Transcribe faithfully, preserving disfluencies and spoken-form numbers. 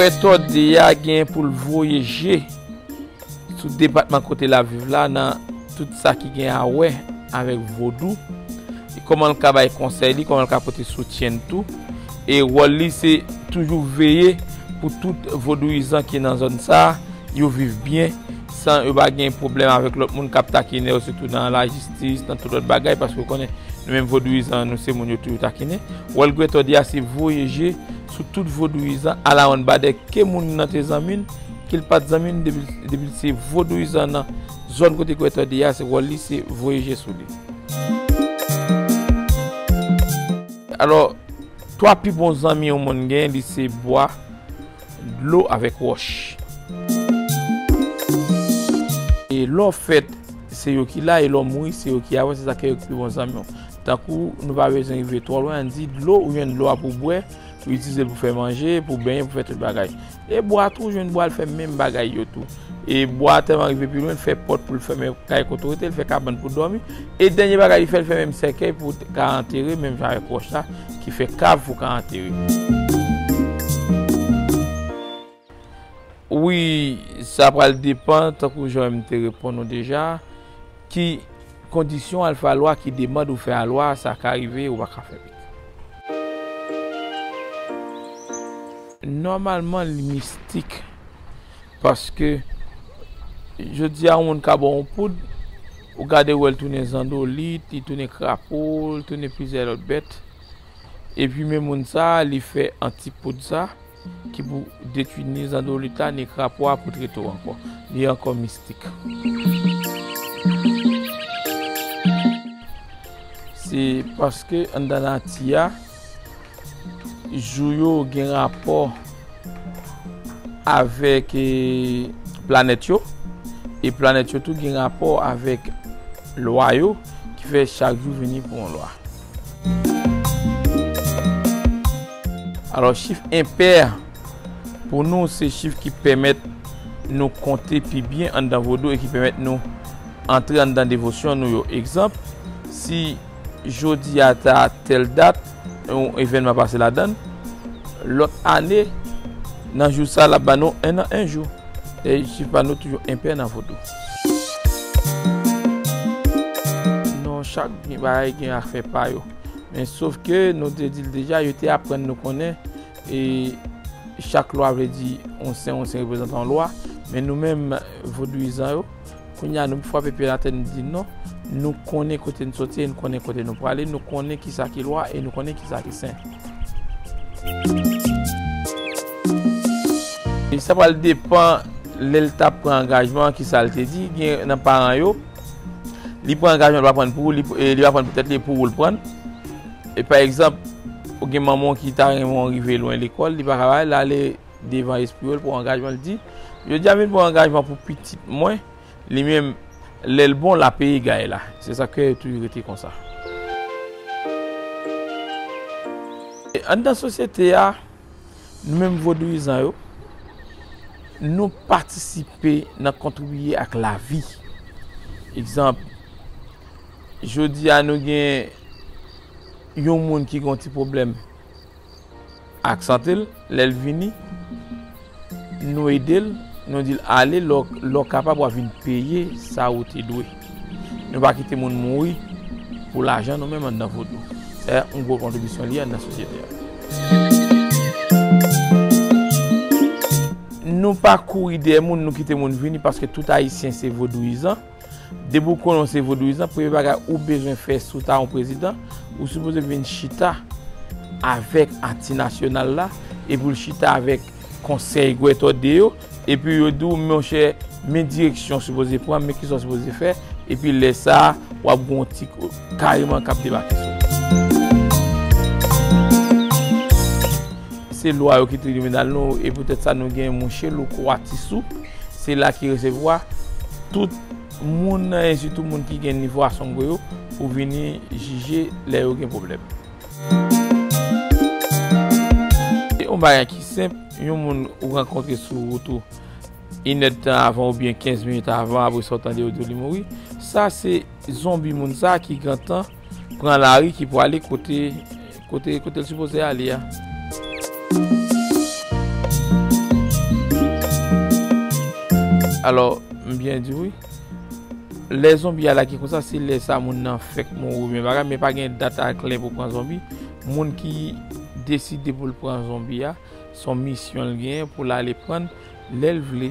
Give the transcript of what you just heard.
Gwètòde a gen pou l voye je sou depatman kote l ap viv la, nan tout sa ki gen a wè avèk vodou. E kòman l ka bay konsèy li, kòman l ka pote soutyen l tou. E wòl li se toujou veye pou tout vodouyizan ki nan zòn sa a, yo viv byen, san yo pa gen pwoblèm avèk lòt moun k ap takinen yo, sitou nan lajistis, nan tout lòt bagay, paske w konnen, nou menm vodouyizan, nou se moun yo toujou takinen. Wòl Gwètòde a se voye je sou tout vodouyizan, alawonnbadè, ke moun nan te zanmi l, ke l pa t zanmi l, depi, depi l se vodouyizan nan zòn kote Gwètòde a, se wòl li, se voye je sou li. Alò, twa pi bon zanmi yon moun gen, li se bwa, dlo avèk wòch. E lè w fèt, se yo ki la, e lè w mouri, se yo ki avè w, se sa k fè yo ki pi bon zanmi w. Tankou nou pa bezwen rive twò lwen, ann di dlo, ou jwenn dlo a pou w bwè, pou w itilize l pou fè manje, pou w benyen, pou w fè tout bagay. E bwa tou, ou jwenn bwa, l fè menm bagay yo tou. E bwa a tèlman rive pi lwen, l fè pòt pou l fèmen kay kote w rete, l fè kabann pou w dòmi. E dènye bagay li fè, l fè menm sèkèy pou w ka antere, menm jan avèk wòch la, ki fè kav pou w ka antere. Wi, sa pral depann, tankou jan m te reponn ou deja, ki kondisyon al fè a lwa, ki demann ou fè a lwa, sa ka rive, ou pa ka fè pik. Nòmalman, li mistik. Paske, jodi a, yon moun ka ba w yon poud, ou gade w wè l tounen zandolit, li tounen krapo, li tounen plizyè lòt bèt. Epi, men moun sa a, li fè antipoud sa, ki pou detwi ni zandolit la, ni krapo a, pou trete w ankò. Li ankò mistik. Se paske anndan nati a, jou yo gen rapò avèk, e, planèt yo, e planèt yo tou gen rapò avèk lwa yo, ki fè chak jou vini pou yon lwa. Alò, chif enpè pou nou, se chif ki pèmèt nou konte pi byen anndan vodou e ki pèmèt nou antre anndan devosyon nou yo. Egzanp, si jodi a ta tèl dat, yon evènman pase ladan l, lòt ane, nan jou sa, l ap ba nou en an, en jou. E chif pa nou toujou enpè nan vodou. Non, chak gen bagay gen afè pa yo. Men sof ke nou te di l deja, yo te aprann nou konnen, e chak lwa vle di yon sen, yon sen reprezantan yon lwa. Men nou menm, vodouyizan yo, kounye a nou frape pye atè, nou di non, nou konnen kote n soti e nou konnen kote nou prale, nou konnen kisa ki lwa e nou konnen kisa ki sen. E sa pral depann lè l t ap pran angajman, kisa l te di. Gen nan paran yo, li pran angajman, li pa pran pou ou, li, e li pa pran pou tèt li, e pou ou l pran. E pa egzanp, ou gen manman w ki ta renmen w rive lwen lekòl, li pa ka bay, l ale devan espri yo, l pran angajman, l di, jodi a m vin pran angajman pou pitit mwen, li menm, lè l bon, l ap peye gay la. Se sa k fè yo toujou rete konsa. E anndan sosyete a, nou menm vodouyizan yo, nou patisipe nan kontribiye ak lavi. Egzanp, jodi a nou gen yon moun ki gen yon ti pwoblèm ak sante l, lè l vini, nou ede l, nou di l ale, lè w, lè w kapab, w a vin peye sa ou te dwe. Nou pa kite moun mouri pou lajan nou menm anndan vodou. Se yon gwo kontribisyon li ye anndan sosyete a. Nou pa kouri dèyè moun, nou kite moun vini, paske tout Ayisyen se vodouyizan. Depi w konnen w se vodouyizan, premye bagay ou bezwen fè si w ta yon prezidan, ou sipoze vin chita avèk Ati Nasyonal la, epi w chita avèk konsèy Gwètòde yo, epi yo di w, monchè, men direksyon w sipoze pran, men kisa w sipoze fè, epi lè sa a, w ap gen yon ti kou kareman k ap debake sou ou. Se lwa yo ki tribinal nou, e poutèt sa nou gen mouche Louko Atisou, se la ki resevwa tout moun nan, e sitou moun ki gen nivo asongwe yo, pou vini jije lè yo gen pwoblèm. E yon bagay ki senp, yon moun ou rankontre sou wout ou, inèdtan avan oubyen kenz minit avan, apre sa w tande yo di w li mouri, sa se zonbi moun sa ki gentan pran lari, ki prale kote, kote, kote l sipoze ale a. Alò, m byen di wi. Lè zonbi a lage konsa, se lè sa moun nan fèk mouri oubyen bagay, men pa gen dat a klè pou pran zonbi. Moun ki deside pou l pran zonbi a, se yon misyon l genyen pou l ale pran l lè l vle.